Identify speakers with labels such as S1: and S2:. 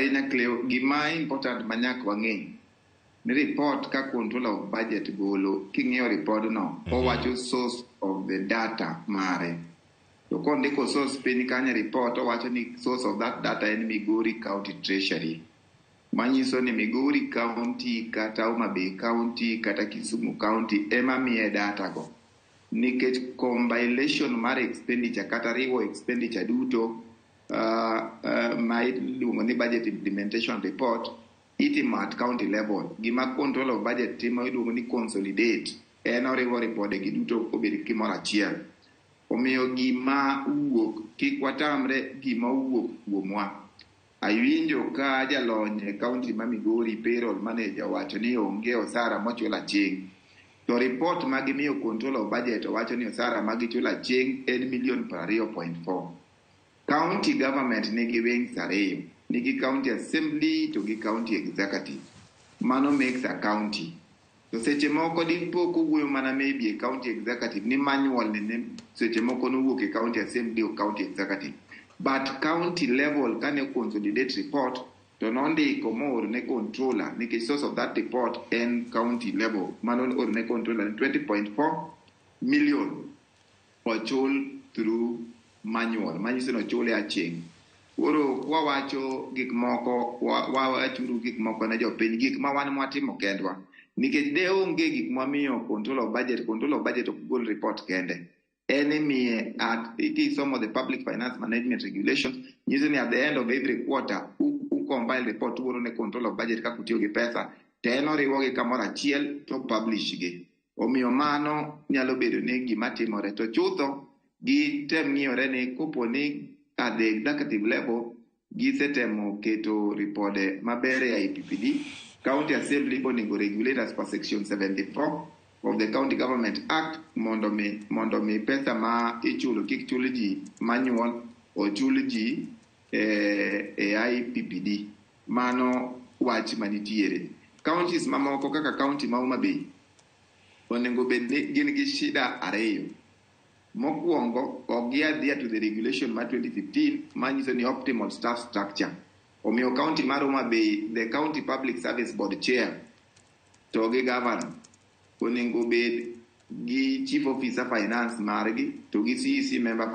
S1: ahinya, Cleo. Gima important ma nyaka wang'e ni report ka controller of budget golo, king'iyo report no, owacho source of the data mare. To kondiko source piny kanyo e report, owacho ni source of that data en Migori County Treasury. Manyiso ni Migori County kata Homa Bay County kata Kisumu County ema miye data go. Nikech compilation mar expenditure kata riwo expenditure duto ma iluongo ni budget implementation report itimo at county level. Gima control of budget timo iluongo ni consolidate. En oriwo ripode gi duto obed gimoro achiel. Omiyo gima wuok, kik watamre gima owuok kuomwa. Awinjo ka jalony e county ma Migori, payroll manager, owacho ni onge osara mochul aching'. To report ma gimiyo control of budget owacho ni osara ma gichulo aching' en milion 20.4. County government nigi wings ariyo. Nigi county assembly to gi county executive. Mano makes a county. To seche moko dipo kowuoyo mana maybe e county executive ni manual ni seche moko nowuok e county assembly o county executive. But county level kane consolidate report to nondiko mooro ne controller, nikech source of that report en county level, mano oro ne controller ni 20.4 million ochul through manual, manyiso ni ochule aching'. Koro kwawacho gik moko, wawachuru gik moko ne jopiny, gik ma wan mwatimo kendwa, nikech de onge gik mwamiyo control of budget. Control of budget ok gol report kende, en imiye at kisomo the Public Finance Management Regulations, nyiso ni at the end of every quarter u compile report, uoro ne control of budget kaka utiyo gi pesa, to en oriwogi kamoro achiel to publish gi. Omiyo mano nyalo bedo ni gima timore to chutho gitem ng'iyore ni kopo ni at the executive level gisetemo keto ripode maber e IPPD, county assembly onego regulate as per section 74 of the County Government Act mondo mi pesa ma ichulo kik chul ji manual, ochul ji e IPPD. Mano wach manitiere. Counties mamoko kaka county ma Homa Bay onego bed ni gin gi shida ariyo. Mokwongo, ok gi adhere to the regulation mar 2015 manyiso ni optimal staff structure. Omiyo county mar Homa Bay, the County Public Service Board chair to gi governor onego bed gi chief officer finance margi to gi CEC member.